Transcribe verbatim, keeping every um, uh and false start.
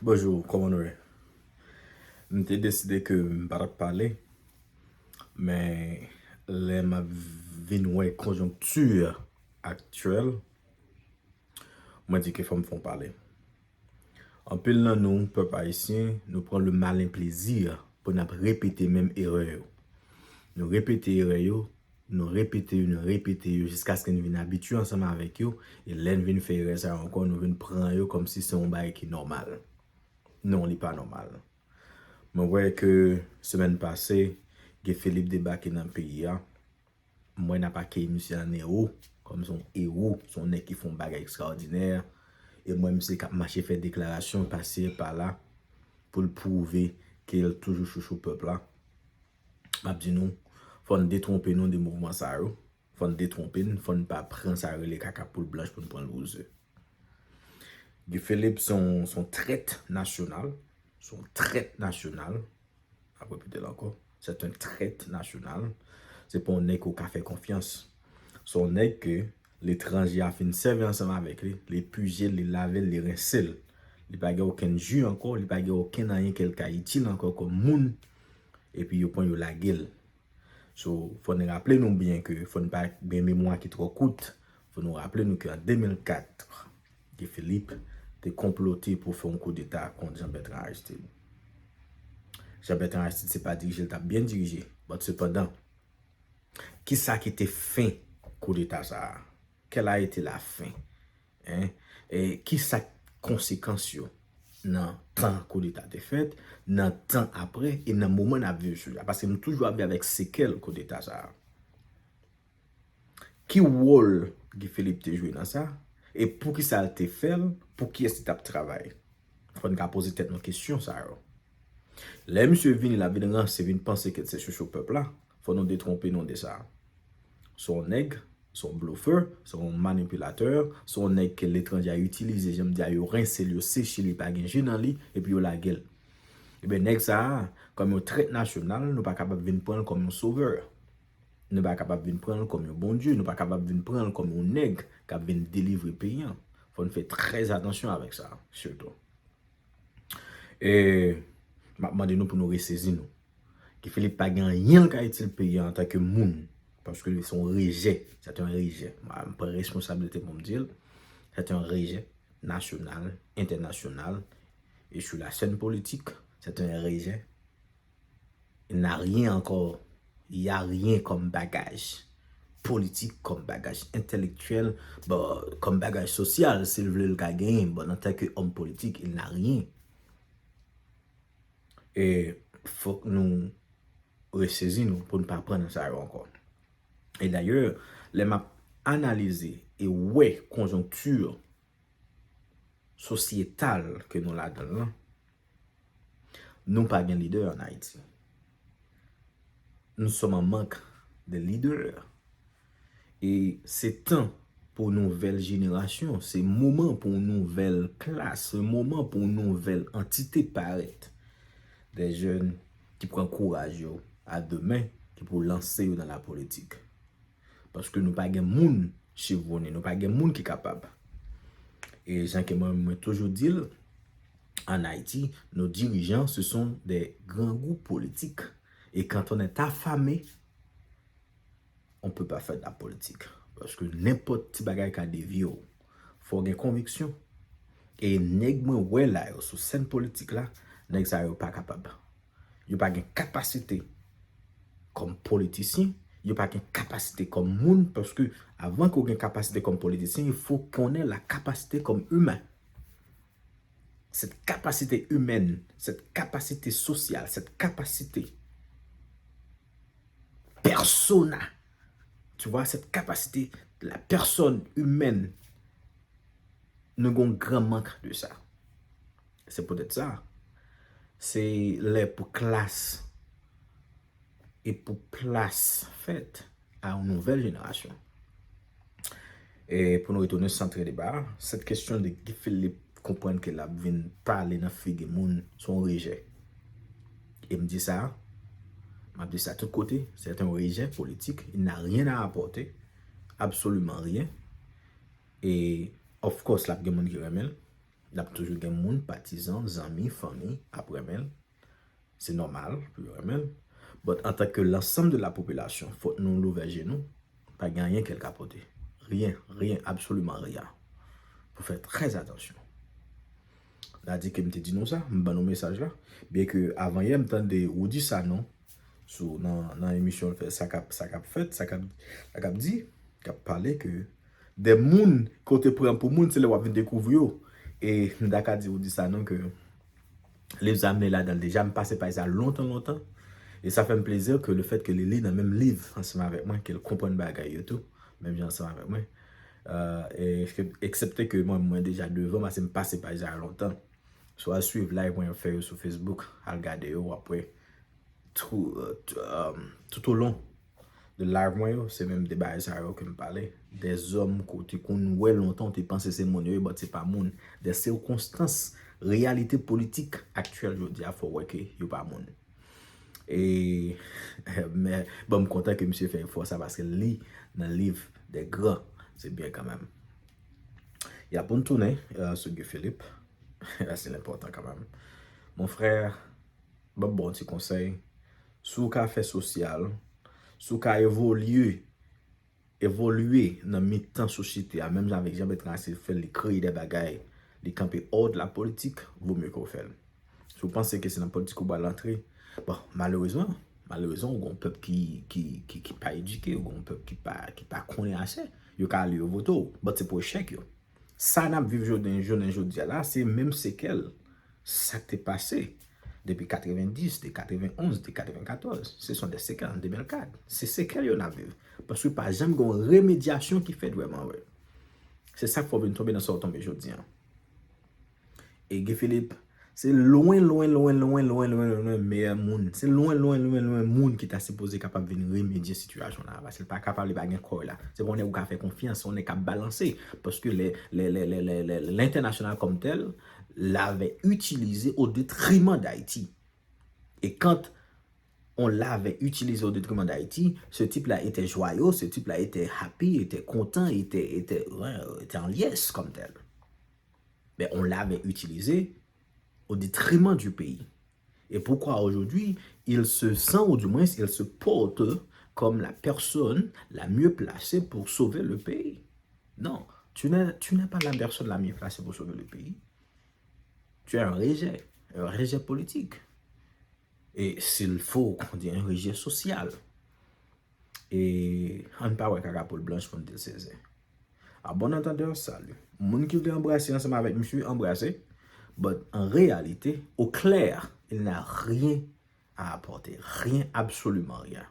Bonjou, kòman nou ye? M te deside ke m pa t ap pale, men lè m ap vin wè konjonkti aktyèl, mwen di ke fò m fè yon pale. Anpil nan nou, pèp ayisyen, nou pran le malin plezi pou n ap repete menm erè yo. Nou repete erè yo, nou repete yo, nou repete yo jiskaske n vin abitye ansanm avèk yo, e lè n vin fè erè sa yo ankò, nou vin pran yo kòmsi se yon bagay ki nòmal. Non, li pa nòmal. Mwen wè ke semèn pase, Guy Philippe debake nan peyi a. Mwen n ap akeyi misye an ewo, kòm se yon ewo, se yon nèg ki fè yon bagay ekstraòdinè. E mwen, misye k ap mache fè deklarasyon pase pa la pou l pwouve ke l toujou chouchou pèp la. M ap di nou, fò n detwonpe nou de mouvman sa yo. Fò n detwonpe n, fò n pa pran sa yo rele kaka poul blanch pou n pran l pou ze. Guy Philippe se yon, se yon trèt nasyonal. Se yon trèt nasyonal. M ap repete l ankò. C'est un traître national. Se pa yon nèg ke w ka fè konfyans. Se yon nèg ke letranje a fin sèvi ansanm avèk li, li pije l, li lave l, li rense l. Li pa gen okenn ji ankò, li pa gen okenn anyen ke l ka itil ankò kòm moun. Epi yo pran yo lage l. So, fò n raple nou byen ke fò n pa gen memwa ki twò kout. Fò nou raple nou ke an de mil kat, Guy Philippe te konplote pou fè yon koudeta kont Jean Bertrand Aristide. Jean Bertrand Aristide se pa dirije l t ap byen dirije. But sepandan, kisa ki te fen koudeta sa a? Quelle a été la fin? Hein? E kisa konsekans yo nan tan koudeta te fèt, nan tan apre, e nan moman n ap viv sou la? Paske nou toujou ap viv avèk sekèl koudeta sa a. Ki wòl Guy Philippe te jwe nan sa? E poukisa l te fè l? Pou kiyès li t ap travay? Fò n ka poze tèt nou kesyon sa yo. Lè misye vini, l ap vin ranse, vin panse ke se chouchou pèp la, fò nou detwonpe nou de sa. Se yon nèg, se yon blofè, se yon manipilatè, se yon nèg ke letranje a itilize, jan m di a, yo rense l, yo seche l, li pa gen ji nan li, epi yo lage l. Ebyen, nèg sa a, kòm yon trèt nasyonal, nou pa kapab vin pran l kòm yon sovè. Nou pa kapab vin pran l kòm yon Bondye, nou pa kapab vin pran l kòm yon nèg k ap vin delivre peyi a. Fò n fè trè atansyon avèk sa, sitou. E m ap mande nou pou nou resezi nou. Guy Philippe pa gen anyen l ka itil peyi a antanke moun, paske li se yon rejè, se te yon rejè. Mwen, m pran responsablite pou m di l, se te yon rejè nasyonal, entènasyonal, e sou la sèn politik, se te yon rejè. Il n'a rien encore. Il y a rien comme bagage politik, kòm bagaj entèlektyèl, bon, kòm bagaj sosyal, si l vle l ka genyen, bon, antanke òm politik, il n'a rien. E fòk nou resezi nou pou n pa pran nan sa yo ankò. E dayè, lè m ap analize e wè konjonkti sosyetal ke nou ladan l lan, nou pa gen lidè an Ayiti. Nous sommes en manque de leaders. E se tan pou nouvèl jenerasyon, se moman pou yon nouvèl klas, se moman pou yon nouvèl antite parèt. Des jeunes ki pran kouraj yo a de men, ki pou lanse yo nan lapolitik. Paske nou pa gen moun chevwonnen, nou pa gen moun ki kapab. E jan ke mwen, mwen toujou di l, en Haïti, nos dirigeants, ce sont des grands groupes politiques. Et quand on est affamé, on peut pas faire de la politique. Paske nenpòt ti bagay ka devye w. Fò w gen konviksyon. E nèg mwen wè la yo sou sèn politik la, nèg sa yo pa kapab. Yo pa gen kapasite kòm politisyen, yo pa gen kapasite kòm moun, paske avan ke w gen kapasite kòm politisyen, il faut qu'on ait la capacité comme humain. Cette capacité humaine, cette capacité sociale, cette capacité persona, tu vois, cette capacité de la personne humaine, nou gen yon gran mank de sa. Se poutèt sa, se lè pou klas e pou plas fèt a yon nouvèl jenerasyon. E pou nou retounen santre deba a, cette question de Guy Philippe konprann ke l ap vin pale nan figi moun, se yon rejè. E m di sa, m ap di sa tout kote, c'est un rejet politique, il n'a rien à apporter, absolument rien. E, of course, l ap gen moun ki renmen l. N ap toujou gen moun, patizan, zanmi, fanmi ap renmen l. Se nòmal pou yo renmen l. But antanke lansanm de la popilasyon, fòk nou louvè je nou. Pa gen anyen ke l ka pote. Ryen, ryen, absoliman ryen. Pou fè trè atansyon. N a di ke m te di nou sa, m ban nou mesaj la. Byen ke avan yè, m tande Roody Sanon sou, nan, nan emisyon l fè, sa k ap, sa k ap fèt, sa k ap, sa k ap di, k ap pale ke de moun ke w te pran pou moun, se lè w ap vin dekouvri yo. E m ta ka di Roody Sanon ke liv sa m li ladan l deja, m pase paj sa lontan, lontan. E sa fè m plezi ke le fèt ke li li nan menm liv ansanm avèk mwen, ke l konprann bagay yo tou, menm jan ansanm avèk mwen. Euh, e, eksepte ke mwen, mwen deja devan, paske m pase paj sa lontan. So, al swiv live mwen fè yo sou Facebook, al gade yo, w ap wè tou, euh, t-, euh, tout au long de live mwen yo, se menm de bagay sa yo ke m pale. De zòm ke w te konn wè lontan, w te panse se moun yo ye, but se pa moun. De sikonstans, reyalite politik aktyèl jodi a, fò w wè ke yo pa moun. E, men, bon, m kontan ke misye fè efò sa, paske li nan liv de gran, se byen kanmenm. Ya, pou n tounen, euh, sou Guy Philippe, se enpòtan kanmenm. Mon frè, ban m ba w ti konsèy. Si w ka fè sosyal, si w ka evolye, evolye nan mitan sosyete a, menm jan avèk Jean Bertrand Aristide fè l, li kreye de bagay, li kanpe òd la politik, vo mye ke w fè l. Si w panse ke se nan politik ou pral antre, bon, malerezman, malerezman, ou gen yon pèp ki, ki, ki, ki pa edike, ou gen yon pèp ki pa, ki pa konnen ase, yo ka ale yo vote w, but se pou echèk yo. Sa n ap viv jodi, jounen jodi a la, se menm sekèl sa k te pase depi katrevendis, de katrevenonz, de katrevenkatòz. Se sont des séquelles en de mil kat. Se sekèl yo n ap viv. Paske pa janm gen yon remedyasyon ki fèt vrèman vre. Se sa k fè w vin tonbe nan sa w tonbe jodi a. E Guy Philippe, se lwen, lwen, lwen, lwen, lwen, lwen, lwen, meyè moun. Se lwen, lwen, lwen, lwen moun ki ta sipoze kapab vin remedye sitiyasyon la. Paske l pa kapab, li pa gen kò la. Se pa yon nèg ou ka fè konfyans, se yon nèg k ap balanse. Paske le, le, le, le, le, le, l'international comme tel l'avait utilisé au détriment d'Haïti. Et quand on l'avait utilisé au détriment d'Haïti, ce type-là était joyeux, ce type-là était happy, était content, était, était, ouais, était en liesse comme tel. Mais on l'avait utilisé au détriment du pays. Et pourquoi aujourd'hui il se sent, ou du moins il se porte comme la personne la mieux placée pour sauver le pays? Non, tu n'es, tu n'es pas la personne la mieux placée pour sauver le pays. Tu as un rejet, un rejet politique. Et s'il faut qu'on dise un rejet social. E ann pa wè kaka poul blanch pou n di l se zen. A bon antandè, salut. Moun ki vle anbrase ansanm avèk misye, anbrase. But en réalité, au clair, il n'a rien à apporter. Rien, absolument rien.